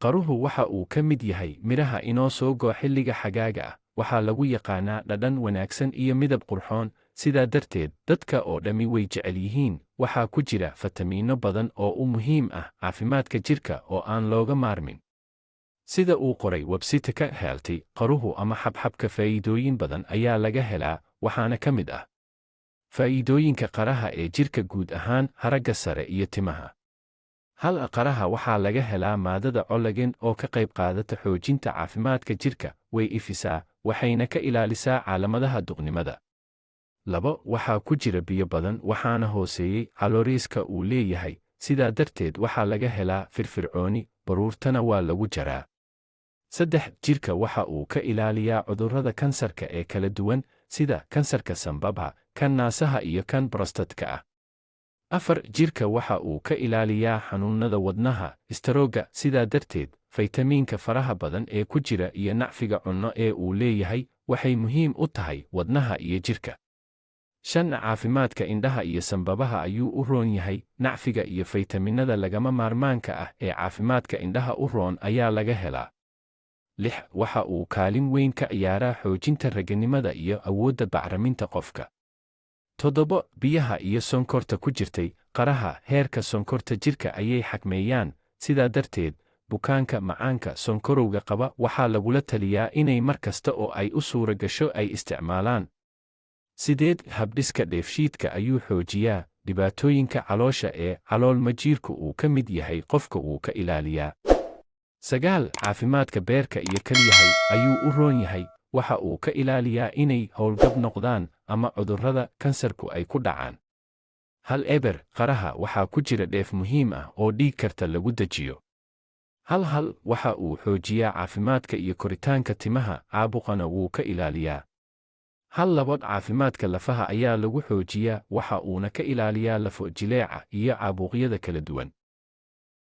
Qaruhu waxa uu ka mid yahay midhaha inoo soo go'a xilliga xagaaga ah. Waxaa lagu yaqaanaa dhadhan wanaagsan iyo midab qurxoon, sidaa darteed dadka oo dhammi way jecel yihiin. Waxaa ku jira fitamiinno badan oo u muhiim ah caafimaadka jirka oo aan looga maarmin. Sida uu qoray website-ka Healthy, qaruhu ama xabxabka faa'iidooyin badan ayaa laga helaa, waxaana ka mid ah faa'iidooyinka qaraha ee jirka guud ahaan, haragga sare iyo timaha. 1. Qaraha waxaa laga helaa maadada collagen oo ka qayb qaadata xoojinta caafimaadka jirka, way ifisaa, waxayna ka ilaalisaa calaamadaha duqnimada. 2. Waxaa ku jira biyo badan, waxaana hooseeyey calories-ka uu leeyahay, sidaa darteed waxaa laga helaa firfircooni, baruurtana waa lagu jaraa. 3. Jirka waxa uu ka ilaaliyaa cudurrada kansarka ee kala duwan, sida kansarka sambabha, kan naasaha iyo kan prostate-ka ah. 4. Jirka waxa uu ka ilaaliyaa xanuunnada wadnaha, stroke-ga. Sidaa darteed faytamiinka faraha badan ee ku jira iyo nacfiga cunno ee uu leeyahay waxay muhiim u tahay wadnaha iyo jirka. 5. Caafimaadka indhaha iyo sambabaha ayuu u roon yahay. Nacfiga iyo faytaminada lagama maarmaanka ah ee caafimaadka indhaha u roon ayaa laga helaa. 6. Waxa uu kaalin weyn ka ciyaaraa xoojinta raganimada iyo awoodda bacriminta qofka. 7. Biyaha iyo sonkorta ku jirtay qaraha heerka sonkorta jirka ayay xakmeeyaan. Sidaa darteed bukaanka macaanka sonkorowga qaba waxaa lagula taliyaa inay mar kasta oo ay u suura gasho ay isticmaalaan. 8. Habdhiska dheefshiidka ayuu xoojiyaa. Dhibaatooyinka caloosha ee calool majiirku uu ka mid yahay qofka wuu ka ilaaliyaa. 9. Caafimaadka beerka iyo kelyahay ayuu u roon yahay. Waxa uu ka ilaaliyaa inay howlgab noqdaan ama cudurrada kansarku ay ku dhacaan. 10. Qaraha waxaa ku jira dheef muhiim ah oo dhiig karta lagu dejiyo. 11. Waxa uu xoojiyaa caafimaadka iyo koritaanka timaha, caabuqana wuu ka ilaaliyaa. 12. Caafimaadka lafaha ayaa lagu xoojiyaa, waxa uuna ka ilaaliyaa lafo jileeca iyo caabuqyada kala duwan.